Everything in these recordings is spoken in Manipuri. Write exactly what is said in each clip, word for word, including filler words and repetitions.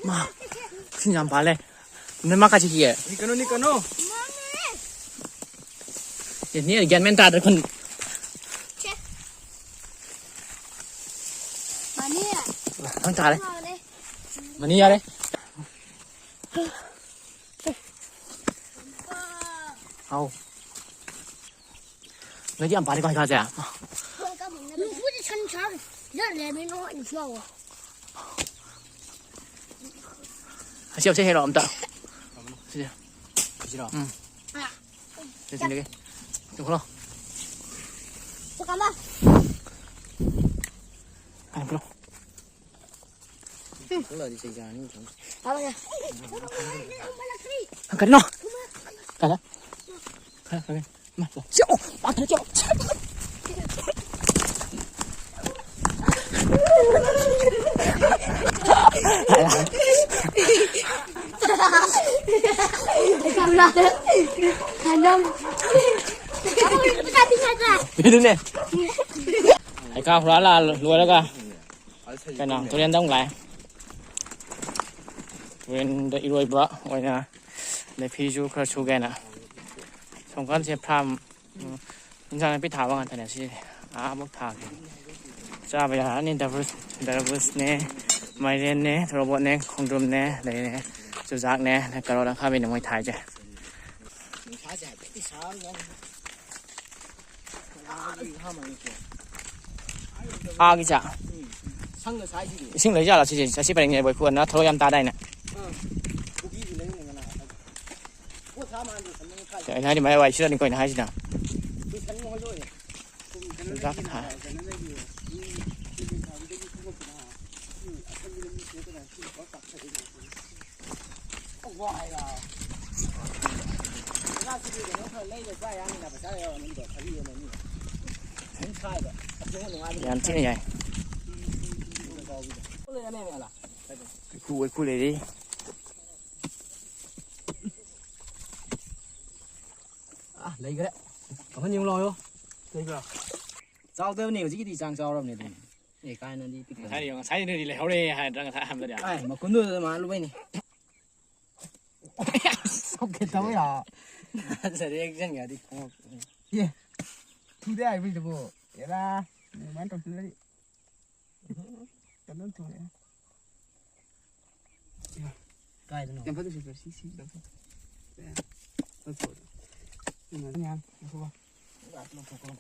ꯃꯥ, ꯏꯁꯤꯡ ꯌꯥꯝ ꯄꯥꯜꯂꯦ꯫ ꯅꯣꯏ ꯃꯥ ꯀꯥꯏ ꯆꯠꯈꯤꯒꯦ? ꯅꯤꯛꯀꯅꯨ, ꯅꯤꯛꯀꯅꯨ꯫ ꯅꯦ, ꯒ꯭ꯌꯥꯟ ꯃꯦꯟ ꯇꯥꯗ꯭ꯔꯦ ꯈꯨꯟ꯫ ꯃꯥꯅꯤ꯫ ꯅꯪ ꯇꯥꯔꯦ꯫ ꯃꯥꯅꯤ ꯌꯥꯔꯦ꯫ ꯍꯥꯎ꯫ ꯅꯣꯏꯗꯤ ꯌꯥꯝ ꯄꯥꯜꯂꯤꯀꯣ ꯍꯩꯈꯥꯁꯦ꯫ ꯅꯨꯡꯕꯨꯗꯤ ꯁꯟ ꯁꯥ ꯌꯥꯝ ꯂꯩꯔꯝꯃꯦ, ꯅꯣꯏ ꯑꯅꯤꯁꯨ ꯌꯥꯎꯋꯣ꯫ ꯑꯁꯤ ꯌꯥꯎꯁꯦ ꯍꯦꯛꯂꯛꯑꯣ ꯑꯝꯇ꯫ ꯁꯤꯁꯦ꯫ ꯁꯤꯔꯣ? ꯎꯝ꯫ ꯑꯥ꯫ ꯁꯤ ꯊꯤꯟꯗꯒꯤ꯫ ꯆꯨꯝꯈꯠꯂꯣ꯫ ꯆꯨꯝꯈꯠꯂꯣ꯫ ꯀꯩꯅꯣ ꯄꯤꯔꯣ꯫ ꯆꯨꯝꯈꯠꯂꯛꯑꯗꯤ ꯆꯩ ꯆꯥꯔꯅꯤ, ꯆꯨꯝ꯫ ꯀꯔꯤꯅꯣ? ꯀꯥꯏꯗ? ꯈꯔ, ꯈꯔ꯫ ꯏꯃꯥ, ꯆꯦꯜꯂꯣ, ꯄꯥꯊꯔ ꯆꯦꯜꯂꯣ꯫ ꯑꯗꯨꯅꯦ꯫ ꯍꯩꯈꯥ ꯍꯨꯔꯥꯜꯂ ꯂꯣꯏꯔꯒ ꯀꯩꯅꯣ, ꯇꯨꯔꯦꯟꯗ ꯑꯃꯨꯛ ꯂꯥꯛꯑꯦ꯫ ꯇꯨꯔꯦꯟꯗ ꯏꯔꯣꯏꯕ ꯑꯣꯏꯅ ꯑꯗꯩ ꯐꯤꯁꯨ ꯈꯔ ꯁꯨꯒꯦꯅ꯫ ꯁꯣꯝꯀꯥꯟꯁꯦ ꯐꯥꯔꯝ, ꯎꯝ, ꯏꯟꯖꯥꯡ ꯅꯥꯄꯤ ꯊꯥꯕ ꯉꯥꯛꯇꯅꯦ ꯁꯤ꯫ ꯑꯥꯃꯨꯛ ꯊꯥꯒꯦ꯫ ꯆꯥꯕ ꯌꯥꯔꯅꯤ꯫ ꯗꯔꯕꯨꯖ, ꯗꯔꯕꯨꯖꯅꯦ, ꯃꯥꯏꯔꯦꯟꯅꯦ, ꯇꯣꯔꯣꯕꯣꯠꯅꯦ, ꯈꯣꯡꯗ꯭ꯔꯨꯝꯅꯦ, ꯑꯗꯩꯅꯦ ꯆꯨꯖꯥꯛꯅꯦ, ꯀꯔꯣꯠ ꯑꯈꯥꯕꯤꯅꯦ ꯃꯣꯏ ꯊꯥꯏꯁꯦ꯫ ꯅꯨꯡꯁꯥꯁꯦ ꯍꯥꯏꯐꯦꯠꯇꯤ ꯁꯥꯕꯖꯥꯠꯅꯤ꯫ ꯑꯥꯒꯤ ꯆꯥ꯫ ꯎꯝ꯫ ꯁꯪꯒ ꯁꯥꯏꯁꯤꯗꯤ꯫ ꯏꯁꯤꯡ ꯂꯩꯖꯥꯠꯂꯣ ꯁꯤꯁꯦ? ꯆꯠꯁꯤ ꯄꯔꯦꯡꯁꯦ ꯕꯣꯏꯈꯨ ꯑꯅ ꯊꯧꯔꯣ ꯌꯥꯝ ꯇꯥꯗꯥꯏꯅꯦ? ꯑꯥ꯫ ꯄꯨꯈ꯭ꯔꯤꯁꯨ ꯂꯩꯕꯅꯦ ꯉꯔꯥꯡ꯫ ꯄꯣꯠ ꯊꯥ ꯃꯥꯟꯗꯦ, ꯁꯝꯃꯅ ꯀꯥꯏ꯫ ꯑꯩꯅ ꯍꯥꯏꯗꯤ ꯃꯌꯥꯏ ꯋꯥꯏ ꯁꯤꯗꯅꯤ ꯀꯩꯅꯣ ꯍꯥꯏꯁꯤꯅ꯫ ꯑꯩꯈꯣꯏ ꯁꯟ ꯍꯣꯏ ꯂꯣꯏꯔꯦ꯫ ꯁꯨꯝ ꯀꯩꯅꯣꯗꯒꯤ ꯆꯨꯖꯥꯛ ꯊꯥ꯫ ꯀꯩꯅꯣꯗꯒꯤ ꯃꯤ ꯂꯤꯂꯣꯡ ꯊꯥꯕꯗꯒꯤ ꯈꯣꯝꯃꯛꯄꯗ ꯍꯥ꯫ ꯎꯝ, ꯑꯁꯪꯕ ꯂꯝꯕꯤ ꯁꯤꯗ ꯀꯅꯥ ꯁꯤ ꯄꯥꯛ ꯄꯥꯛ ꯊꯥꯗꯣꯏꯅꯣ꯫ ꯌꯥꯝ ꯊꯤꯅ ꯌꯥꯏ꯫ ꯀꯣꯏꯈꯨ ꯀꯣꯏꯈꯨ ꯂꯩꯔꯤ꯫ ꯑꯥ, ꯂꯩꯈ꯭ꯔꯦ꯫ ꯑꯃꯅꯤ ꯑꯃꯨꯛ ꯂꯥꯎꯌꯣ꯫ ꯂꯩꯕ꯭ꯔꯥ? ꯆꯥꯎꯗꯕꯅꯤ ꯍꯧꯖꯤꯛꯀꯤꯗꯤ, ꯆꯥꯡ ꯆꯥꯎꯔꯕꯅꯤ ꯑꯗꯨꯝ꯫ ꯑꯦ, ꯀꯥꯏꯅꯗꯤ ꯄꯤꯛꯄꯅꯤ꯫ ꯉꯁꯥꯏꯗꯤ, ꯉꯁꯥꯏꯗꯤ ꯂꯩꯍꯧꯔꯦ ꯍꯥꯏꯗ꯭ꯔꯥ ꯉꯁꯥꯏ ꯑꯍꯥꯟꯕꯗꯤ? ꯑꯥꯏ, ꯃꯈꯨꯟꯗꯨꯗ ꯃꯥꯜꯂꯨꯕꯩꯅꯤ꯫ ꯁꯣꯛꯀꯦ ꯇꯧꯋꯦ ꯍꯥ꯫ ꯅꯖꯔꯤ action ꯒꯥꯗꯤ ꯈꯣꯡ꯫ ꯑꯦ, ꯊꯨꯗꯦ ꯍꯥꯏꯕꯩꯗꯨꯕꯨ꯫ ꯑꯦꯔꯥ, ꯑꯗꯨꯃꯥꯏꯅ ꯇꯧꯁꯤꯜꯂꯗꯤ꯫ ꯀꯩꯅꯣ ꯊꯨꯔꯦ꯫ ꯀꯥꯏꯗꯅꯣ? ꯌꯥꯝ ꯐꯠꯇꯦ, ꯁꯤ, ꯁꯤ, ꯁꯤ, ꯂꯧꯊꯣꯛ꯫ ꯑꯦ, ꯂꯧꯊꯣꯛ꯫ ꯎꯝ, ꯑꯗꯨ ꯌꯥꯝ ꯂꯧꯊꯣꯛꯑꯣ꯫ ꯂꯧꯊꯣꯛꯑꯣ꯫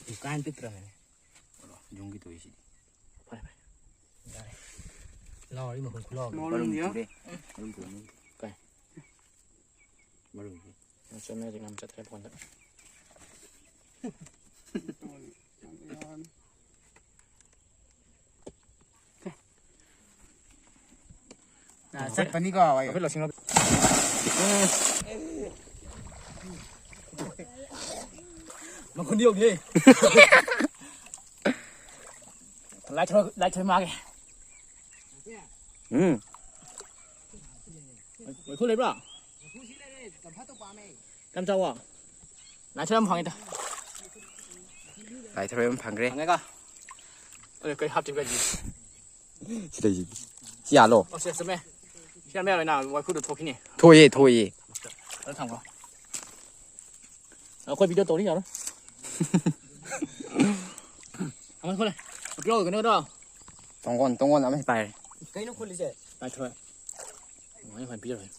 ꯗꯨꯀꯥꯟ ꯄꯤꯛꯇ꯭ꯔꯕꯅꯦ꯫ ꯌꯨꯝꯒꯤ ꯇꯧꯔꯤꯁꯤꯗꯤ꯫ ꯐꯔꯦ, ꯐꯔꯦ꯫ ꯌꯥꯔꯦ꯫ ꯂꯥꯎꯔꯤ ꯃꯈꯣꯟ ꯈꯨꯂꯥꯎꯗꯣ꯫ ꯃꯔꯨꯝ ꯃꯔꯨꯝ ꯌꯥ? ꯊꯤꯔꯦ꯫ ꯃꯔꯨꯝ ꯄꯨꯔꯛꯅꯤ꯫ ꯀꯥꯏ? ꯃꯔꯨꯝꯁꯤ꯫ ꯆꯠꯅꯔꯗꯤ ꯉꯝ ꯆꯠꯇ꯭ꯔꯦ ꯐꯣꯟꯗ꯫ ꯑ, ꯆꯠꯄꯅꯤꯀꯣ, ꯑꯩ꯫ ꯑꯩꯈꯣꯏ ꯂꯧꯁꯤꯡ ꯂꯧ-, ꯎꯝ꯫ ꯃꯈꯨꯟꯗꯤ ꯌꯧꯗꯦ꯫ ꯂꯥꯏꯊꯣꯏ, ꯂꯥꯏꯊꯣꯏ ꯃꯥꯒꯦ꯫ ꯎꯝ꯫ ꯋꯥꯏꯈꯨ ꯂꯩꯕ꯭ꯔꯣ? ꯌꯥꯝ ꯆꯥꯎꯋꯣ꯫ ꯂꯥꯏꯊꯣꯏ ꯑꯃ ꯐꯪꯉꯦꯗ꯫ ꯂꯥꯏꯊꯣꯏ ꯑꯃ ꯐꯪꯈ꯭ꯔꯦ꯫ ꯐꯪꯉꯦꯀꯣ? ꯑꯗꯨ ꯀꯩ ꯍꯥꯞꯇꯣꯏꯕ ꯑꯩꯗꯤ? ꯁꯤ ꯂꯩꯁꯤ꯫ ꯁꯤ ꯌꯥꯜꯂꯣ꯫ ꯑꯣ, ꯁꯤ ꯆꯨꯝꯃꯦ꯫ ꯁꯤ ꯌꯥꯝ ꯌꯥꯔꯣꯏ ꯅꯥ, ꯋꯥꯏꯈꯨꯗꯣ ꯊꯣꯛꯈꯤꯅꯤ꯫ ꯊꯣꯛꯑꯦ, ꯊꯣꯛꯑꯦ꯫ ꯑꯗꯨ ꯊꯝꯈ꯭ꯔꯣ꯫ ꯑꯩꯈꯣꯏ video ꯇꯧꯔꯤ ꯌꯥꯔꯣꯏ꯫ ꯑꯃ ꯈꯣꯠꯂꯦ꯫ ꯄꯤꯔꯛꯑꯣ ꯀꯩꯅꯣꯗꯣ꯫ ꯇꯣꯡꯒꯣꯟ, ꯇꯣꯡꯒꯣꯟ ꯑꯃ ꯄꯥꯏꯔꯦ꯫ ꯀꯩꯅꯣ ꯈꯨꯜꯂꯤꯁꯦ? ꯂꯥꯏꯊꯣꯏ꯫ ꯑꯗꯨꯃꯥꯏꯅ ꯐꯅ ꯄꯤꯖꯔꯣꯏ꯫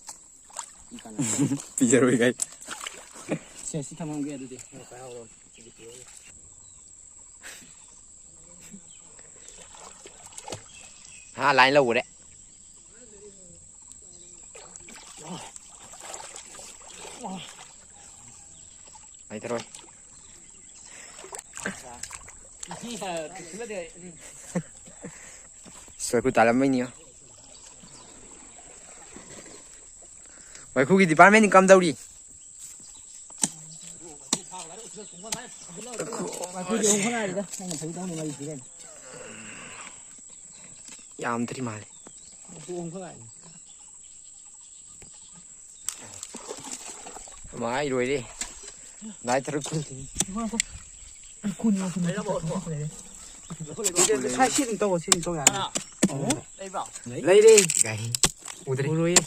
ꯄꯤꯖꯔꯣꯏ ꯀꯥꯏ꯫ ꯁꯦ, ꯁꯤ ꯊꯝꯃꯝꯒꯦ ꯑꯗꯨꯗꯤ꯫ ꯅꯪ ꯄꯥꯏꯍꯧꯔꯣ꯫ ꯍꯥ, line ꯂꯧꯈ꯭ꯔꯦ꯫ ꯂꯩꯇꯔꯣꯏ꯫ ꯁꯣꯏꯈꯨ ꯇꯥꯜꯂꯝꯕꯩꯅꯤꯌꯣ꯫ ꯋꯥꯏꯈꯨꯒꯤ department ꯀꯝꯗꯧꯔꯤ? ꯋꯥꯏꯈꯨꯗꯤ ꯑꯍꯨꯝ ꯈꯛ ꯉꯥꯏꯔꯤꯗ, ꯑꯩꯅ ꯐꯥꯒꯤ ꯇꯧꯅꯤ, ꯃꯔꯤ ꯄꯤꯔꯦ꯫ ꯌꯥꯝꯗ꯭ꯔꯤ ꯃꯥꯜꯂꯦ꯫ ꯋꯥꯏꯈꯨ ꯑꯍꯨꯝ ꯈꯛ ꯉꯥꯏꯔꯤ꯫ ꯃꯥꯏ ꯂꯣꯏꯔꯦ꯫ ꯂꯥꯏ ꯇꯔꯨꯛ ꯈꯨꯜ꯫ ꯈꯨꯟ ꯈꯨꯟ ꯁꯥꯏ ꯁꯤ ꯑꯗꯨꯝ ꯇꯧꯑꯣ, ꯁꯤ ꯑꯗꯨꯝ ꯇꯧ ꯌꯥꯅꯤ꯫ ꯂꯩꯕ꯭ꯔꯣ? ꯂꯩꯔꯦ꯫ ꯎꯗ꯭ꯔꯤ꯫ ꯎꯔꯣꯏꯌꯦ꯫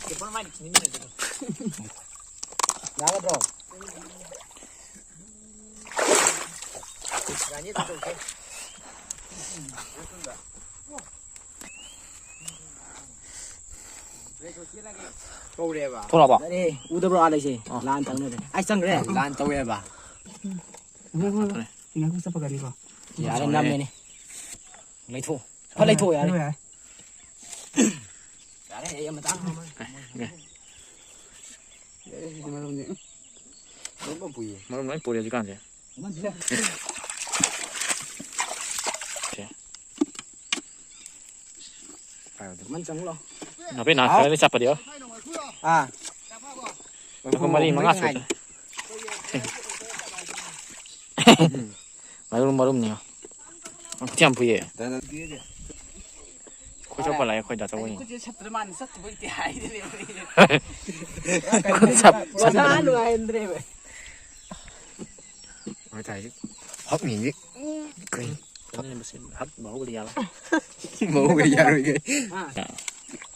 ꯌꯥꯒꯗ꯭ꯔꯣ? ꯌꯥꯅꯤ, ꯑꯗꯨꯝ ꯇꯧꯁꯦ꯫ ꯀꯧꯔꯦꯕ꯫ ꯊꯣꯛꯂꯛꯑꯕꯣ? ꯌꯥꯔꯦ, ꯎꯗꯕ꯭ꯔꯣ ꯑꯥ ꯂꯩꯁꯦ? ꯑꯥ꯫ ꯂꯥꯟ ꯇꯧꯅꯔꯦ꯫ ꯑꯩ ꯆꯪꯈ꯭ꯔꯦ꯫ ꯂꯥꯟ ꯇꯧꯋꯦꯕ꯫ ꯍꯣꯏ, ꯍꯣꯏ, ꯍꯣꯏ꯫ ꯉꯥꯏꯈꯣ, ꯆꯠꯄꯒꯅꯤꯀꯣ꯫ ꯌꯥꯔꯦ, ꯅꯝꯃꯦꯅꯦ꯫ ꯂꯩꯊꯣꯛ꯫ ꯐꯠ ꯂꯩꯊꯣꯛ, ꯌꯥꯔꯦ꯫ ꯍꯣꯏ, ꯌꯥꯔꯦ꯫ ꯌꯥꯔꯦ, ꯑꯩ ꯑꯃ ꯇꯥꯡ-, ꯑꯦ, ꯑꯦ꯫ ꯑꯦ, ꯁꯤꯗꯤ ꯃꯔꯨꯝꯅꯤ꯫ ꯎꯝ꯫ ꯃꯔꯨꯝ ꯑꯃ ꯄꯨꯏꯌꯦ꯫ ꯃꯔꯨꯝ ꯂꯣꯏ ꯄꯨꯔꯦ ꯍꯧꯖꯤꯛꯀꯥꯟꯁꯦ꯫ ꯁꯦ꯫ ꯄꯥꯏꯌꯨ ꯑꯗꯨ꯫ ꯃꯟ ꯆꯪꯂꯣ꯫ ꯅꯥꯄꯤ ꯅꯍꯥꯟ ꯍꯥꯎ꯫ ꯈꯔꯗꯤ ꯆꯞꯄꯗꯤ ꯌꯦꯡꯉꯣ꯫ ꯑꯥ꯫ ꯑꯩꯈꯣꯏ ꯃꯔꯤ ꯃꯉꯥ ꯉꯥꯏ-, ꯁꯨꯔꯦ꯫ ꯃꯔꯨꯝ ꯃꯔꯨꯝꯅꯤ꯫ ꯃꯈꯨꯠ ꯌꯥꯝ ꯐꯨꯏꯌꯦ꯫ ꯗꯅ-, ꯑꯩꯈꯣꯏ ꯆꯣꯞꯄ ꯂꯥꯛꯑꯦ, ꯑꯩꯈꯣꯏ ꯗꯥ ꯆꯧꯕꯅꯤ꯫ ꯈꯨꯠꯁꯦ ꯁꯠꯇ꯭ꯔ ꯃꯥꯅ ꯁꯠꯇꯕꯩ ꯇꯤ ꯍꯥꯏꯗꯅꯦ꯫ ꯈꯨꯠ ꯁꯠ-, ꯁꯠ-, ꯃꯁꯥ ꯅꯨꯡꯉꯥꯏꯍꯟꯗ꯭ꯔꯦꯕ꯫ ꯍꯣꯏ, ꯇꯥꯏꯁꯤ꯫ ꯍꯛ ꯃꯤꯅꯤ꯫ ꯀꯩ? ꯀꯩꯅꯣꯅꯦ ꯃꯁꯤ ꯍꯛ ꯃꯍꯧꯒꯗꯤ ꯌꯥꯔꯣꯏ꯫ ꯃꯍꯧꯒꯗꯤ ꯌꯥꯔꯣꯏ ꯀꯩ?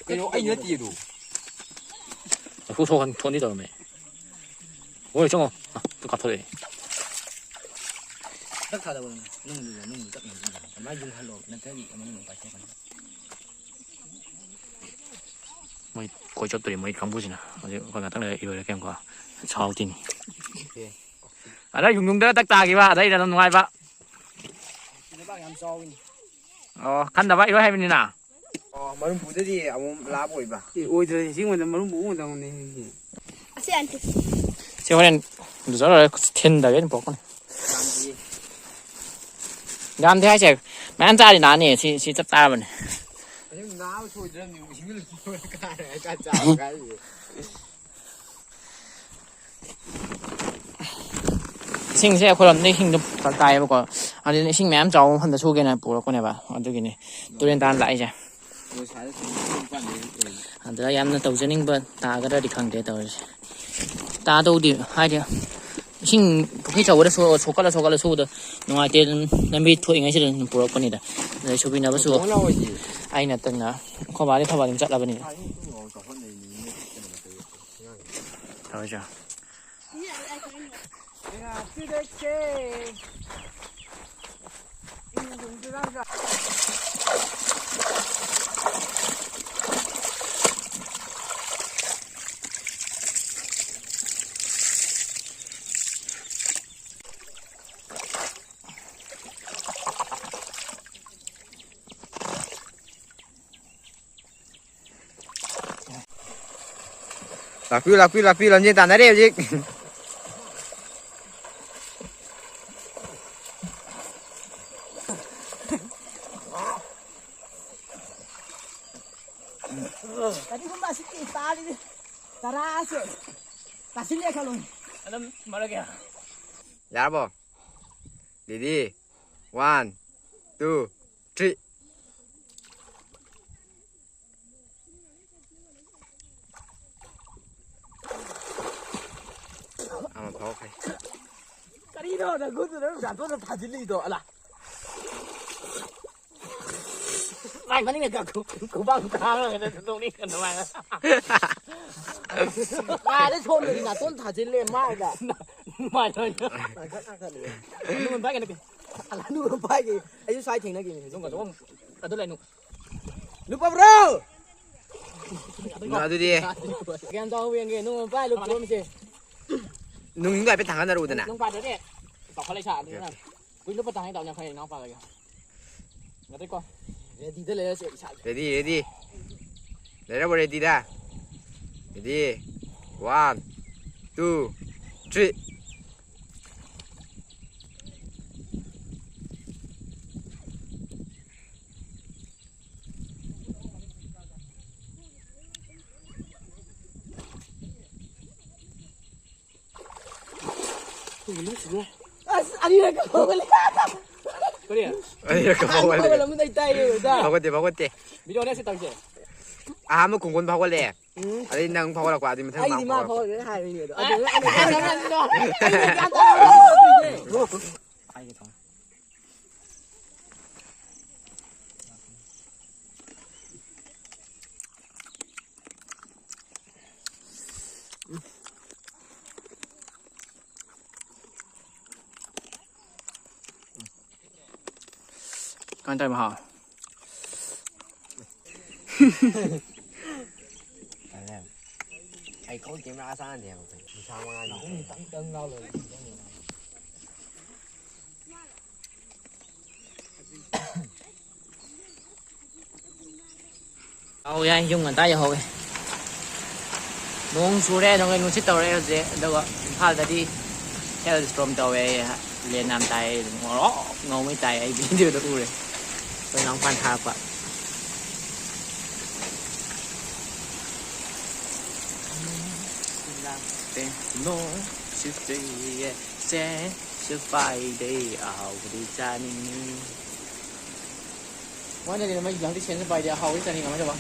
ꯀꯩꯅꯣ ꯑꯩ ꯅꯠꯇꯤꯌꯦ ꯑꯗꯨ꯫ ꯂꯐꯨ ꯁꯣꯛꯍꯟ-, ꯊꯣꯛꯍꯟꯗꯤ ꯇꯧꯔꯝꯃꯦ꯫ ꯍꯣꯏ, ꯆꯪꯉꯣ꯫ ꯑ, ꯇꯨ ꯀꯥꯞꯊꯣꯔꯛꯑꯦ꯫ ꯇꯛ ꯊꯥꯗꯧꯕꯅꯦ꯫ ꯅꯨꯡꯗꯨꯗ, ꯅꯨꯡꯗꯨ ꯇꯛ ꯅꯝꯁꯤꯟꯕ꯫ ꯑꯗꯨꯃꯥꯏꯅ ꯌꯨꯡꯍꯜꯂꯣ꯫ ꯅꯠꯇ꯭ꯔꯗꯤ ꯑꯃ ꯅꯨꯡ ꯄꯥꯏꯊꯣꯛꯀꯅꯤ꯫ ꯃꯣꯏ ꯀꯣꯏ ꯆꯠꯇꯣꯔꯤ ꯃꯣꯏ ꯀꯥꯡꯕꯨꯁꯤꯅ꯫ ꯍꯧꯖꯤꯛ ꯑꯩꯈꯣꯏ ꯉꯥꯛꯇꯪ ꯂꯩꯔ ꯏꯔꯣꯏꯔꯛꯀꯦꯀꯣ꯫ ꯁꯥꯎ ꯇꯤꯅꯤ꯫ ꯑꯗ ꯌꯨꯡ ꯌꯨꯡꯗꯅ ꯇꯛ ꯇꯥꯈꯤꯕ, ꯑꯗꯩꯗ ꯑꯗꯨꯝ ꯅꯨꯡꯉꯥꯏꯕ꯫ ꯂꯩꯕꯥꯛ ꯌꯥꯝ ꯆꯥꯎꯋꯤꯅꯦ꯫ ꯑꯣ, ꯈꯟꯗꯕ ꯏꯔꯣꯏ ꯍꯥꯏꯕꯅꯤꯅ꯫ ꯑꯣ, ꯃꯔꯨꯝ ꯄꯨꯗꯗꯤ ꯑꯃꯨꯛ ꯂꯥꯞ ꯑꯣꯏꯕ꯫ ꯑꯦ, ꯑꯣꯏꯗ꯭ꯔꯗꯤ ꯁꯤꯉꯣꯟꯗ ꯃꯔꯨꯝ ꯄꯨ ꯎꯗꯕꯅꯦ꯫ ꯑꯁꯤ ꯑꯟꯇꯤ꯫ ꯁꯤ ꯍꯣꯔꯦꯟ ꯂꯨꯖꯔ ꯂꯣꯏꯔ ꯊꯤꯟꯗꯒꯦ ꯑꯗꯨꯝ ꯄꯣꯔꯛꯄꯅꯦ꯫ ꯌꯥꯝꯗꯤꯌꯦ꯫ ꯌꯥꯝꯗꯦ ꯍꯥꯏꯁꯦ, ꯃꯌꯥꯝ ꯆꯥꯔꯤ ꯅꯥꯅꯤ꯫ ꯁꯤ, ꯁꯤ ꯆꯞ ꯆꯥꯔꯕꯅꯦ꯫ ꯑꯗꯨꯝ ꯅꯥꯕ ꯁꯣꯏꯗ꯭ꯔꯕꯅꯤ, ꯏꯁꯤꯡꯗ ꯂꯨꯞꯊꯣꯛꯑꯒ ꯀꯥꯔꯦ ꯍꯥꯏ ꯀꯥꯟ ꯆꯥꯕ ꯀꯥꯏꯁꯦ꯫ ꯏꯁꯤꯡꯁꯦ ꯑꯩꯈꯣꯏꯔꯣꯝꯗꯒꯤ ꯏꯁꯤꯡꯗꯣ ꯐꯔꯛ ꯇꯥꯏꯌꯦꯕꯀꯣ, ꯑꯗꯨꯅ ꯏꯁꯤꯡ ꯃꯌꯥꯝ ꯆꯥꯎꯕ ꯃꯐꯝꯗ ꯁꯨꯒꯦꯅ ꯄꯨꯔꯛꯄꯅꯦꯕ, ꯑꯗꯨꯒꯤꯅꯤ ꯇꯨꯔꯦꯟ ꯇꯥꯟꯅ ꯂꯥꯛꯏꯁꯦ꯫ ꯑꯗꯨꯗ ꯌꯥꯝꯅ ꯇꯧꯖꯅꯤꯡꯕ ꯇꯥꯒꯗ꯭ꯔꯗꯤ ꯈꯪꯗꯦ ꯇꯧꯔꯤꯁꯦ꯫ ꯇꯥꯗꯧꯗꯤ ꯍꯥꯏꯗꯤ ꯏꯁꯤꯡ ꯃꯤ ꯆꯥꯎꯕꯗ ꯁꯣ-, ꯁꯣꯛꯀꯠꯂ ꯁꯣꯛꯀꯠꯂ ꯁꯨꯕꯗꯣ ꯅꯨꯡꯉꯥꯏꯇꯦ꯫ ꯑꯗꯨꯝ ꯂꯝꯕꯤ ꯊꯣꯛꯏꯉꯩꯁꯤꯗ ꯑꯗꯨꯝ ꯄꯨꯔꯛꯄꯅꯤꯗ꯫ ꯑꯗꯩ ꯁꯨꯕꯤꯅꯕꯁꯨ ꯑꯩꯅ ꯇꯟꯅ ꯑꯩꯈꯣꯏ ꯕꯥꯗꯤ ꯊꯕꯛ ꯑꯗꯨꯝ ꯆꯠꯂꯕꯅꯤꯅ꯫ ꯇꯧꯔꯤꯁꯦ꯫ ꯂꯥꯛꯄꯤꯌꯨ, ꯂꯥꯛꯄꯤꯌꯨ, ꯂꯥꯛꯄꯤꯌꯨ, ꯂꯝꯖꯦꯟ ꯇꯥꯟꯅꯔꯦ ꯍꯧꯖꯤꯛ꯫ ꯀꯔꯤꯒꯨꯝꯕ ꯑꯁꯤꯒꯤ ꯇꯥꯔꯤꯗꯤ ꯇꯔꯥꯁꯦ ꯇꯥꯁꯤꯜꯂꯦ ꯈꯜꯂꯣ꯫ ꯑꯗꯨꯝ ꯃꯔꯛꯀꯤ꯫ ꯌꯥꯔꯕꯣ? Ready? One, two, three. ꯑꯃ ꯐꯥꯎꯈ꯭ꯔꯦ꯫ ꯀꯔꯤꯅꯣ ꯅꯪ ꯈꯨꯠꯇꯨꯗ ꯅꯥꯇꯣꯟꯗ ꯊꯥꯖꯤꯜꯂꯤꯗꯣ? ꯑꯂꯥ꯫ ꯃꯥꯏ ꯃꯅꯤꯡꯗ ꯈꯨ-, ꯈꯨꯕꯥꯛ ꯊꯥꯔꯒ ꯅꯣꯛꯅꯤꯡꯒꯅꯨ ꯃꯥꯏ꯫ ꯀꯥꯏꯗ ꯁꯣꯝꯗꯗꯤ ꯅꯥꯇꯣꯟ ꯊꯥꯖꯤꯜꯂꯦ ꯃꯥꯏꯗ꯫ ꯃꯥꯏ ꯂꯣꯏꯅ꯫ ꯉꯥꯡꯈꯠ ꯉꯥꯡꯈꯠꯂꯦ꯫ ꯑꯗꯨ ꯄꯥꯏꯒꯅꯨ꯫ ꯑꯗꯨ ꯄꯥꯏꯒꯦ꯫ ꯑꯩꯁꯨ ꯁ꯭ꯋꯥꯏ ꯊꯦꯡꯅꯈꯤꯕꯅꯦ꯫ ꯑꯗꯨꯝ ꯑꯗꯨꯝ ꯑꯗꯨ ꯂꯩꯅꯨ꯫ ꯅꯨꯄꯥ ꯕ꯭ꯔꯣ! ꯑꯗꯨꯗꯤ ꯀꯌꯥꯝ ꯆꯥꯎꯕ ꯌꯦꯡꯒꯦ? ꯅꯣꯡꯃ ꯄꯥꯏ ꯂꯨꯞ ꯄꯨꯔꯝꯁꯦ꯫ ꯅꯨꯡꯁꯤꯡꯗꯣ ꯍꯥꯏꯐꯦꯠ ꯊꯥꯡꯒꯠꯅꯔꯨꯗꯅ꯫ ꯅꯣꯡ ꯄꯥꯏꯗ꯭ꯔꯗꯤ ꯆꯥꯎꯈꯠꯂꯛꯏ ꯁꯥ ꯑꯗꯨꯅ꯫ ꯀꯨꯏ ꯂꯨꯞꯄ ꯊꯥꯡꯉꯩ ꯇꯧꯅꯤ ꯑꯩꯈꯣꯏ ꯏꯅꯥꯎꯄꯥꯗꯒꯤ꯫ ꯅꯠꯇꯦꯀꯣ? ꯔꯦꯗꯤꯗ ꯂꯩꯔꯁꯦ ꯏꯁꯥ꯫ Ready, ready. ꯂꯩꯔꯕꯣ readyꯗ? Ready. One, two, three. ꯑꯁ, ꯑꯅꯤꯔꯛꯀ ꯍꯧꯒꯠꯂꯦ꯫ ꯀꯔꯤ? ꯑꯅꯤꯔꯛꯀ ꯍꯧꯒꯠꯂꯦ꯫ ꯍꯧꯒꯠꯂꯝꯕꯗꯩ ꯇꯥꯏꯌꯦ, ꯑꯣꯖꯥ꯫ ꯐꯥꯎꯒꯠꯇꯦ, ꯐꯥꯎꯒꯠꯇꯦ꯫ ꯚꯤꯗꯤꯑꯣꯅꯦ ꯁꯤ ꯇꯧꯔꯤꯁꯦ꯫ ꯑꯍꯥꯟꯕ ꯈꯣꯡꯒꯣꯟ ꯐꯥꯎꯒꯠꯂꯦ꯫ ꯎꯝ꯫ ꯑꯗꯩ ꯅꯪ ꯐꯥꯎꯒꯠꯂꯛꯄ, ꯑꯗꯨꯏ ꯃꯊꯪ ꯑꯩꯗꯤ ꯃꯥ ꯃꯥ ꯐꯥꯎꯒꯠꯂꯛꯄ꯫ ꯐꯥꯎꯒꯠꯂꯦ ꯍꯥꯏꯕꯅꯤꯅꯦ ꯑꯗꯣ꯫ ꯑꯗꯨ ꯑꯩꯅ ꯒ꯭ꯌꯥꯟ ꯇꯥꯔꯕ꯫ ꯍꯥꯏꯒꯦ ꯇꯧꯅꯤ꯫ ꯀꯃꯥꯏꯅ ꯇꯧꯔꯤꯕ ꯍꯥꯎ? ꯑꯩ ꯈꯣꯡ ꯀꯦꯃꯦꯔꯥ ꯆꯥꯟꯅꯗꯦꯕ ꯑꯩꯈꯣꯏ ꯅꯤꯁꯥ ꯃꯉꯥꯜꯒꯤ ꯇꯪ ꯇꯪ ꯂꯥꯎ ꯂꯩꯔꯦ꯫ ꯑꯧ ꯌꯥꯏ, ꯌꯨꯝ ꯉꯟꯇꯥ ꯌꯧꯍꯧꯋꯦ꯫ ꯅꯣꯡ ꯆꯨꯔꯦ, ꯅꯣꯡꯂꯩ ꯅꯨꯡꯁꯤꯠ ꯇꯧꯔꯦ ꯍꯧꯖꯤꯛ꯫ ꯑꯗꯨꯒ ꯏꯝꯐꯥꯜꯗꯗꯤ hail storm ꯇꯧꯋꯦ꯫ ꯂꯦꯟ ꯌꯥꯝ ꯇꯥꯏ, ꯉꯧꯔꯣꯛ ꯉꯧꯉꯩ ꯇꯥꯏ꯫ ꯑꯩ ꯚꯤꯗꯤꯑꯣꯗ ꯎꯔꯦ, ꯑꯩꯈꯣꯏ ꯏꯅꯥꯎꯄꯥꯅ ꯊꯥꯔꯛꯄ꯫ ꯂꯥꯛꯇꯦ ꯅꯣꯡ ꯆꯨꯗꯦ ꯌꯦꯁꯦ ꯁꯨ ꯄꯥꯏꯗꯦ ꯑꯍꯥꯎꯕꯗꯤ ꯆꯥꯅꯤꯡꯉꯤ꯫ ꯃꯣꯏꯅꯗꯤ ꯃꯩ ꯂꯥꯛꯇꯤ ꯁꯦꯟꯁꯨ ꯄꯥꯏꯗꯦ ꯑꯍꯥꯎꯕꯗꯤ ꯆꯥꯅꯤꯡꯉꯝꯃꯣꯏꯗꯕ꯫